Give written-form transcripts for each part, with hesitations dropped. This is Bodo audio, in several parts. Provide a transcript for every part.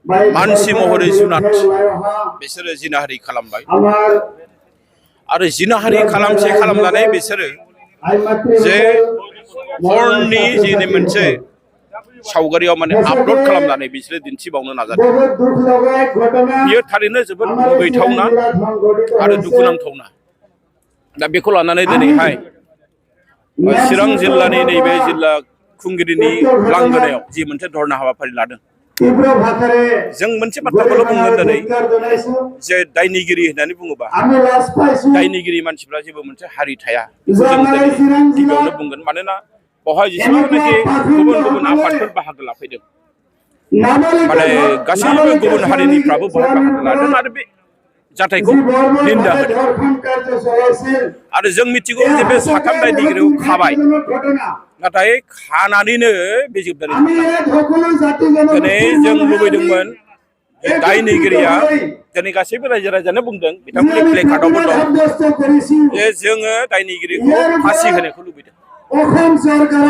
मानसि महरै जुनाद बिसोरो जिनाहारि खालामबाय आरो जिनाहारि खालामसे खालामनानै बिसोरो जे हरनि जि मोनसे सावगारियाव माने आपल'ड खालामनानै बिसोरो दिन्थिबावनो नाजादों। बियो थारैनो जोबोद मुगैथावना आरो दुखुनांथावना। दा बेखौ लानानै दिनैहाय चिरां जिल्लानि नैबे जिल्ला खुंगिरिनि लांगोनायाव जि मोनसे धरना हाबाफारि लादों, जों मोनसे बाथ्राखौल' बुंगोन दिनै जे दायनिगिरि होननानै बुङोबा दायनिगिरि मानसिफ्रा जेबो मोनसे हारि थाया। जों दिनै गिबियावनो बुंगोन, मानोना बेवहाय जेसेबांनाखि गुबुन गुबुन आफादफोर बाहागो लाफैदों, माने गासैबो गुबुन हारिनिफ्राबो बेवहाय बाहागो लादों आरो बे जाथायखौ निन्दा होदों। आरो जों मिथिगौ जे बे साथाम दायनिगिरिखौ खाबाय, नाथाय खानानैनो बे जोबनानै थांनांगौ। दिनै जों लुबैदोंमोन जे दायनिगिरिया दिनै गासैबो रायजो राजानो बुंदों, बिथांमोननि प्ले कार्डआवबो दं, जे जोङो दायनिगिरिखौ फासि होनायखौ लुबैदों।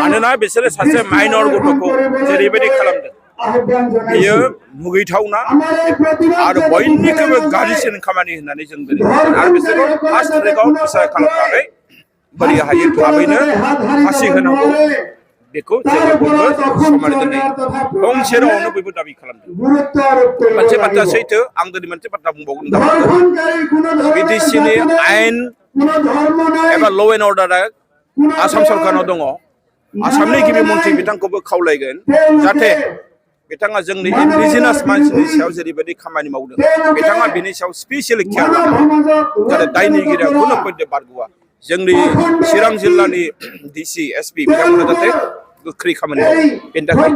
मानोना बिसोरो सासे माइनर गथ'खौ जेरैबायदि खालामदों बियो मुगैथावना आरो बयनिख्रुइबो गाज्रिसिन खामानि होननानै जों दिनै आरो बिसोरखौ फार्स्ट ट्रेकआव बिसार खालामनानै बोरै हायो थाबैनो फासि होनांगौ, बेखौ जोङो बयबो समानै दिनै गंसे रावावनो बयबो दाबि खालामदों। मोनसे बाथ्रा सैथो, आं दिनै मोनसे बाथ्रा बुंबावगोन। बिटिसिनि आयेन एबा ल' एन्ड अर्डारा आसाम सरकारनाव दङ। आसामनि गिबि मन्थ्रि बिथांखौबो खावलायगोन जाहाथे बिथाङा जोंनि इन्डिजिनास मानसिनि सायाव जेरैबायदि खामानि मावदों, बिथाङा बेनि सायाव स्पेसियेलि केयार लानांगौ, जाहाथे दायनिगिरिया खुनु पयन्टे बारग'आ। जोंनि चिरां जिल्लानि डिसि एसपि बिथांमोना जाहाथे गोख्रै खामानि मावो, बेनि थाखाय